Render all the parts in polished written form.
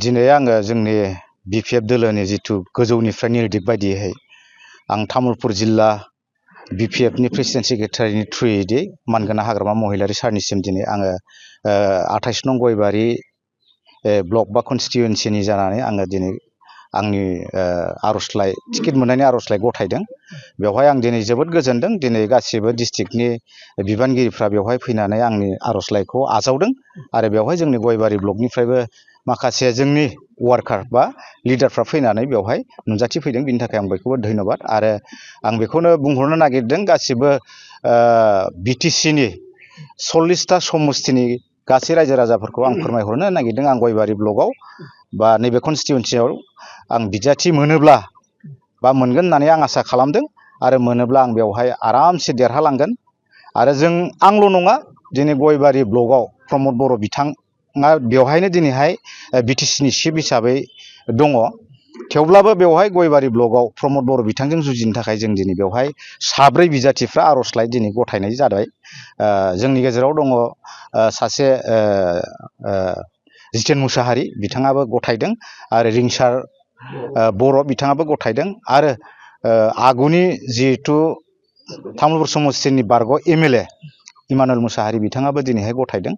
दिनै आङो जोंनि बिपिएफ दोलोनि जिथु गोजौनिफ्राय निर्देश बायदियै आं तामुलपुर जिल्ला बिपिएफनि प्रेसिडेन्ट सेक्रेटारिनि थ्रुयै मानगोनां हाग्रामा महिलारि सारनिसिम दिनै आङो 28 नं गयबारि ब्लक बा कन्स्टिटुयेन्सिनि जानानै आङो दिनै आंनि आर'जलाइ टिकेट मोननायनि आर'जलाइ गथायदों। बेवहाय आं दिनै जोबोद गोजोनदों। दिनै गासिबो डिस्ट्रिक्टनि बिबानगिरिफ्रा बेवहाय फैनानै आंनि आर'जलाइखौ आजावदों आरो बेवहाय जोंनि गयबारि ब्लकनिफ्रायबो माखासे जोंनि वार्कार बा लिडारफ्रा फैनानै बेवहाय नुजाथिफैदों। बिनि थाखाय आं बयखौबो धन्यबाद आरो आं बेखौनो बुंहरनो नागिरदों गासिबो बिटिसिनि 40टा समस्तिनि गासै रायजो राजाफोरखौ आं फोरमायहरनो नागिरदों। आं गयबारि ब्लकआव बा नैबे कन्स्टिटुयेन्सियाव आं बिजाथि मोनोब्ला बा मोनगोन होननानै आं आसा खालामदों आरो मोनोब्ला आं बेवहाय आरामसे देरहालांगोन। आरो आंल' नङा, दिनै गयबारि ब्लकआव प्रमद बर' बिथाङा बेवहायनो दिनैहाय बिटिसिनि चिफ हिसाबै दङ। थेवब्लाबो बेवहाय गयबारि ब्लकआव प्रमद बर' बिथांजों जुजिनो थाखाय जों दिनै बेवहाय 7 बिजाथिफ्रा आर'जलाइ दिनै गथायनाय जाबाय। जोंनि गेजेराव दङ सासे जितेन मुसाहारि, बिथाङाबो गथायदों आरो रिंसार बर' बिथाङाबो गथायदों आरो आगुनि जिहेथु तामुलपुर समस्तिनि बारग' एमएलए इमानुएल मुसाहारि बिथाङाबो दिनैहाय गथायदों।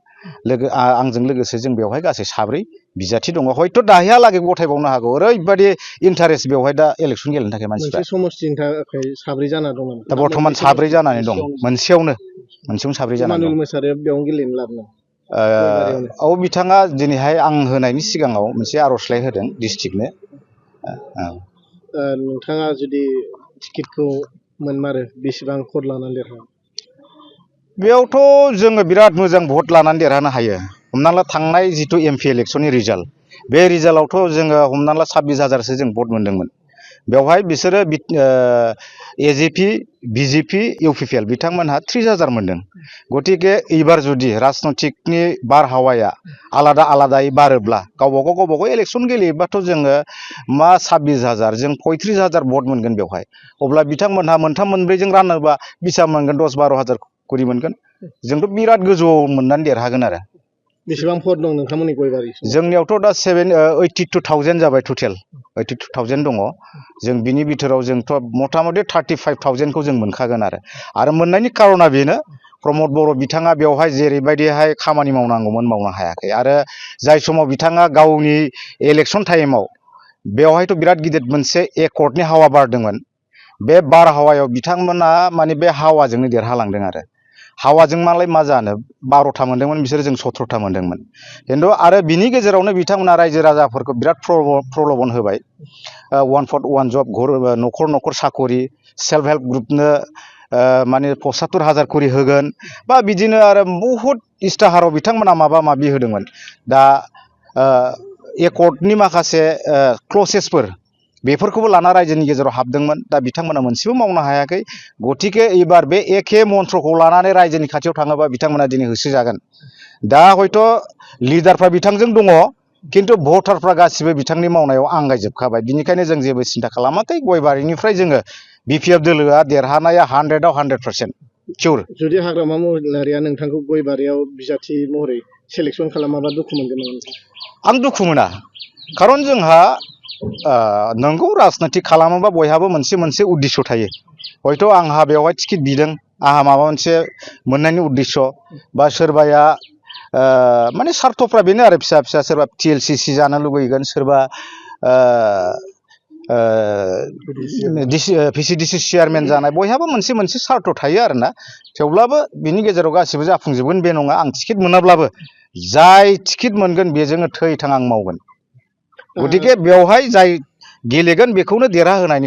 आंजों लोगोसे जों बेवहाय गासै 7 बिजाथि दङ। हयथ' दाहायालागै गथायबावनो हागौ। ओरैबायदि इन्टारेस्ट बेवहाय दा इलेक्सन गेलेनो थाखाय मानसिफ्रा। मोनसे समस्तिनि थाखाय 7 जाना दं नामा? दा बर्थमान 7 जानानै दं। मोनसेयावनो 7 जानानै दं। इमानुएल मुसाहारिया बेयावनो गेलेनो लादों। बिथाङा दिनैहाय आं होनायनि सिगाङाव मोनसे आर'जलाइ होदों डिस्ट्रिक्टनो। नोंथाङा जुदि टिकेटखौ मोनमारो बेसेबां भट लानानै देरहागोन? बेयावथ' जोङो बिराद मोजां भट लानानै देरहानो हायो। हमना ला थांनाय जिथु एमपि इलेक्सननि रिजाल्ट, बे रिजाल्टआवथ' जोङो हमना ला 26,000सो जों भट मोन्दोंमोन। बेवहाय बिसोरो एजेपि, बिजेपि, इउपिपिएल बिथांमोनहा 30,000 मोन्दों। गतिके एबार जुदि राजनैतिकनि बारहावाया आलादा आलादायै बारोब्ला गावबागाव इलेक्सन गेलेयोबाथ' जोङो 26,000 जों 35,000 भट मोनगोन बेवहाय। अब्ला बिथांमोनहा मोनथाम मोनब्रैजों रानोबा बेसेबां मोनगोन? 10-12,000 करि मोनगोन। जोंथ' बिराद गोजौआव मोननानै देरहागोन आरो। बेसेबां भट दं नोंथांमोननि गयबारि? जोंनियावथ' दा 82,000 जाबाय टटेल। 82,000 दङ। जों बिनि बिथोराव जोंथ' मथा मथि 35,000खौ जों मोनखागोन आरो मोननायनि कारना बेनो, प्रमद बर' बिथाङा बेवहाय जेरैबायदिहाय खामानि मावनांगौमोन मावनो हायाखै आरो जाय समाव बिथाङा गावनि इलेक्सन टाइमाव बेवहायथ' बिराद गिदिर मोनसे एकर्डनि हावा बारदोंमोन। बे बारहावायाव बिथांमोना माने बे हावाजोंनो देरहालांदों आरो। हावाजों मालाय मा जानो, 12था मोन्दोंमोन बिसोरो, जों 17था मोन्दोंमोन। खिन्थु आरो बिनि गेजेरावनो बिथांमोना रायजो राजाफोरखौ बिराद प्रल'भन होबाय। 1 भट 1 जब, न'खर न'खर साखरि, सेल्फ हेल्प ग्रुपनो माने 75,000 करि होगोन बा बिदिनो आरो बहुद इस्ताहाराव बिथांमोना माबा माबि होदोंमोन। दा एकर्डनि माखासे क्लसेसफोर बेफोरखौबो लाना रायजोनि गेजेराव हाबदोंमोन। दा बिथांमोना मोनसेबो मावनो हायाखै। गतिके एबार बे एखे मन्त्रखौ लानानै रायजोनि खाथियाव थाङोबा बिथांमोना दिनै होसोजागोन। दा हयथ' लिडारफ्रा बिथांजों दङ, खिन्थु भटारफ्रा गासिबो बिथांनि मावनायाव आंगायजोबखाबाय। बिनिखायनो जों जेबो सिन्था खालामाखै। गयबारिनिफ्राय जोङो बिपिएफ दोलोआ देरहानाया 100आव 100% सिउर। जुदि हाग्रामा महिलारिया नोंथांखौ गयबारियाव बिजाथि महरै सेलेक्सन खालामाबा दुखु मोनगोन नामा? आं दुखु मोना। खारन जोंहा नंगौ, राजनितिक खालामोबा बयहाबो मोनसे उद्देश्य थायो। हयथ' आंहा बेवहाय टिकेट बिदों, आंहा माबा मोनसे मोननायनि उद्देश्य, बा सोरबाया माने सार्थफ्रा बेनो आरो फिसा फिसा, सोरबा TLCC जानो लुगैगोन, सोरबा VCDC चेयारमेन जानाय, बयहाबो मोनसे सार्थ थायो आरोना। थेवब्लाबो बिनि गेजेराव गासिबो जाफुंजोबगोन बे नङा। आं टिकेट मोनाब्लाबो जाय टिकेट मोनगोन बेजोंनो थै थां आं मावगोन। गतिके बेवहाय जाय गेलेगोन बेखौनो देरहाहोनायनि